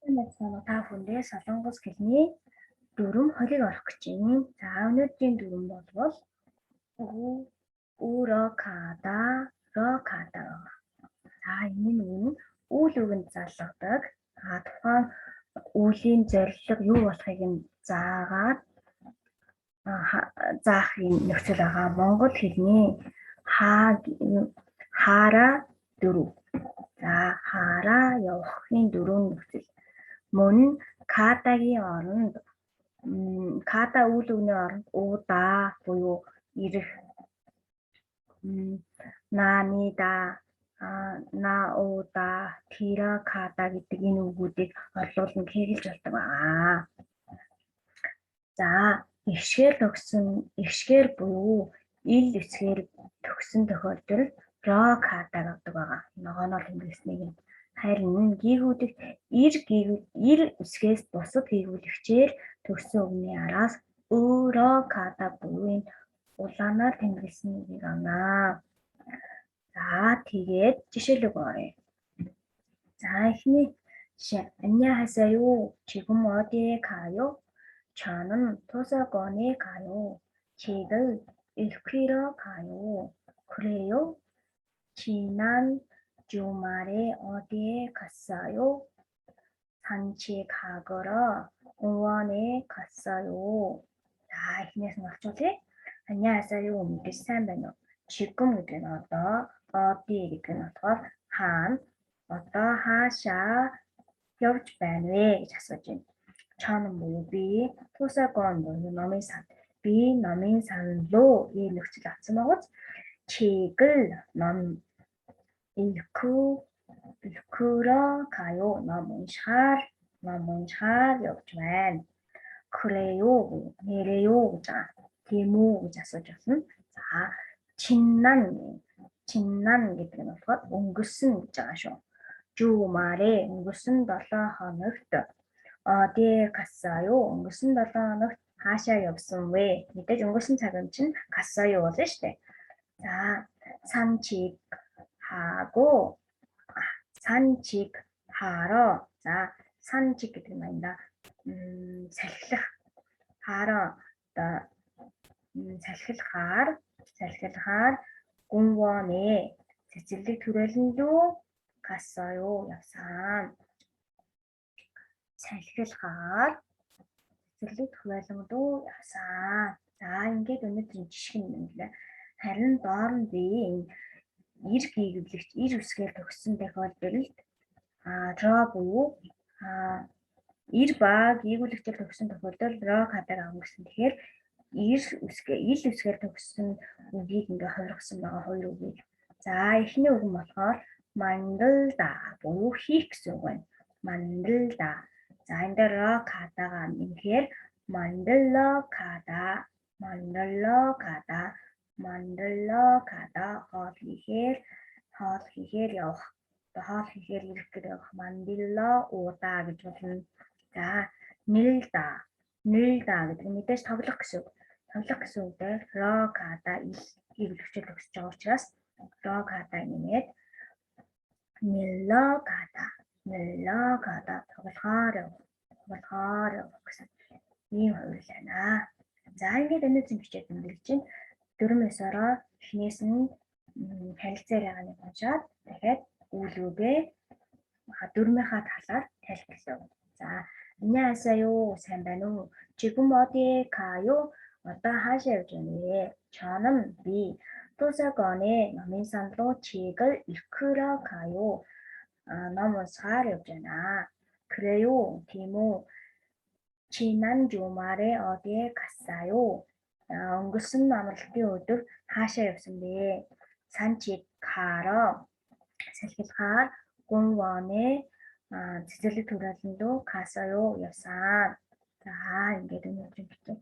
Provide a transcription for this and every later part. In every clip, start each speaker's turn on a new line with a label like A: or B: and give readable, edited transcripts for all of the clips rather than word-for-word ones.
A: Сайн та бүхэндээ Солонгос хэлний дүрэм холиг орох гэж байна. За, өнөөдрийн дүрэм болвол ү үро када ро када байгаа. За, энэ нь үн үйл үгэнд залгадаг. А тухайн үлийн зорилго юу болохыг нь заагаад заах юм нөхцөл байгаа. Монгол хэлний хаа хаараа дөрөв. За, хаараа явахын дөрөв нөхцөл. Мөн кадагийн оронд, када үйл үгний оронд уудаа буюу ирэх, нанида, науда, тира када гэдэг энэ үгүүдийг орлуулан хэрэглэж болдог байгаа. За, эгшгээр төгссөн, эгшгээр буюу ил үсгээр төгссөн тохиолдолд ро када гэдэг байгаа. Ногооноор тэмдэглэснийг нь. Харин гийгүүлэх эр эр үсгээс бусад гийгүүлэгчээр төгссөн үгний араас өөрөө када буюу энэ улаанаар тэмдэглэсэн үгийг авнаа. За, тэгээд жишээлэг оръё. За, эхний жишээ. 안녕하세요. 지금 어디에 가요? 저는 도서관에 가요. 책을 읽으러 가요. 그래요? 지난 주말에 어디에 갔어요? 산책하러 공원에 갔어요. За, эхнээс нь орчуулъя. 안녕하세요 мэдээж сайн байна уу? 지금 гэдэг нь одоо, 어디 гэдэг нь болохоор хаана, одоо хаашаа явж байна вэ гэж асууж байна. 저는 буюу би, 도서관 буюу номын сан. Би номын сан руу ийм нөхцөл авсан байгууц 책을 ном 읽으러 가요. ном уншихаар явж байна. 그래요, нэрээ юу гэж байгаа. Тийм үү гэж асууж байна. За, 지난 지난 гэдэг нь болохоор өнгөрсөн гэж байгаа шүү. 주말에 өнгөрсөн 7 хоногт 어디에 갔어요? Өнгөрсөн 7 хоногт хаашаа явсан вэ? Мэдээж өнгөрсөн цаг юм чинь 갔어요 болно шүү дээ. За, 산책하고 산책하러. За, 산책 гэдэг нь аяндаа салхилах, 하러 одоо салхилахаар 공원에 цэцэрлэг түрээлэн рүү 갔어요 явсан. Салхилахаар цэцэрлэг түрээлэн рүү явсан. За, ингээд өнөөдрийн жишг нь юм лээ. Харин доор нь би энэ эр гийгүүлэгч эр үсгээр төгссөн тохиолдолд ро буюу эр ба гийгүүлэгчээр төгссөн тохиолдолд ро кадаг авна гэсэн. Тэгэхээр эр үсгээр ил үсгээр төгссөн үгийг ингээ хувиргасан байгаа, хоёр үгийг. За, эхний үг нь болохоор 만들다 буюу хийх гэсэн үг байна. 만들다. За, энэ дээр ро кадагаа нэмэхээр 만들러 가다, 만들러 가다, 만들러 가다 хоол хийхээр явах. Одоо хоол хийхээр ирэх гэдэг явах. 만들러 오다 гэж болно. За, 늘다. 늘다 гэдэг нь мэдээж тоглох гэсэн үг. Тоглох гэсэн үг дээр 러 가다 ил гийгүүлэгчээр төгсөж байгаа учраас 러 가다 нэмээд 늘러 가다, 늘러 가다 тоглохоор явах, тоглохоор явах гэсэн ийм хувирлал байна. За, ингээд өнөөдрийн бичээд өндөрлөж чинь дүрэм ёсороо эхнээс нь харилцаар байгааг уншаад дахиад үйл үгээ дүрмийнхаа талаар тайлбарлав. За, 안녕하세요. Сайн байна уу? 지금 어디에 가요? Одоо хаашаа явж байна вэ? 저는 비 도서관에 номын сан руу 책을 읽으러 가요. ном уншихаар явж байна. 그래요? Тийм үү? 지난 주말에 어디에 갔어요? Өнгөрсөн амралтын өдөр хаашаа явсан бэ? 산책하러 салхилахаар 공원에 цэцэрлэг түрээлэн рүү 갔어요 явсан. За, ингээд өнөөдрийн бичээд.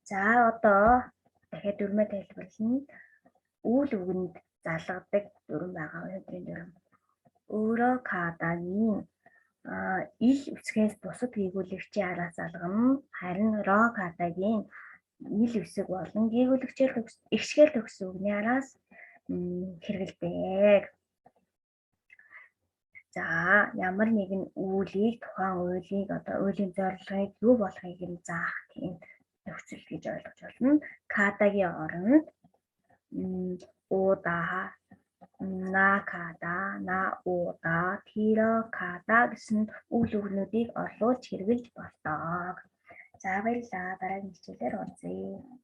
A: За, одоо дахиад дүрмээ тайлбарлана. Үйл үгэнд залгадаг дүрэм байгаа өнөөдрийн дүрэм. Өөрөө кадагийн ил үсгээс бусад гийгүүлэгчийн араас залгана. Харин ро кадагийн ил үсэг болон гийгүүлэгчээр эгшгээр төгссөн үгний араас хэрэглэдэг. За, ямар нэгэн үйлийг, тухайн үйлийг, одоо үйлийн зорилгыг, юу болохыг нь заах тийм нөхцөл гэж ойлгож байна. 가다гийн оронд 오다, 나가다, 나오다, 들어가다 гэсэн үйл үгнүүдийг орлуулж хэрэглэж болдог. За, баярлалаа. Дараагийн хичээлээр уулзъя.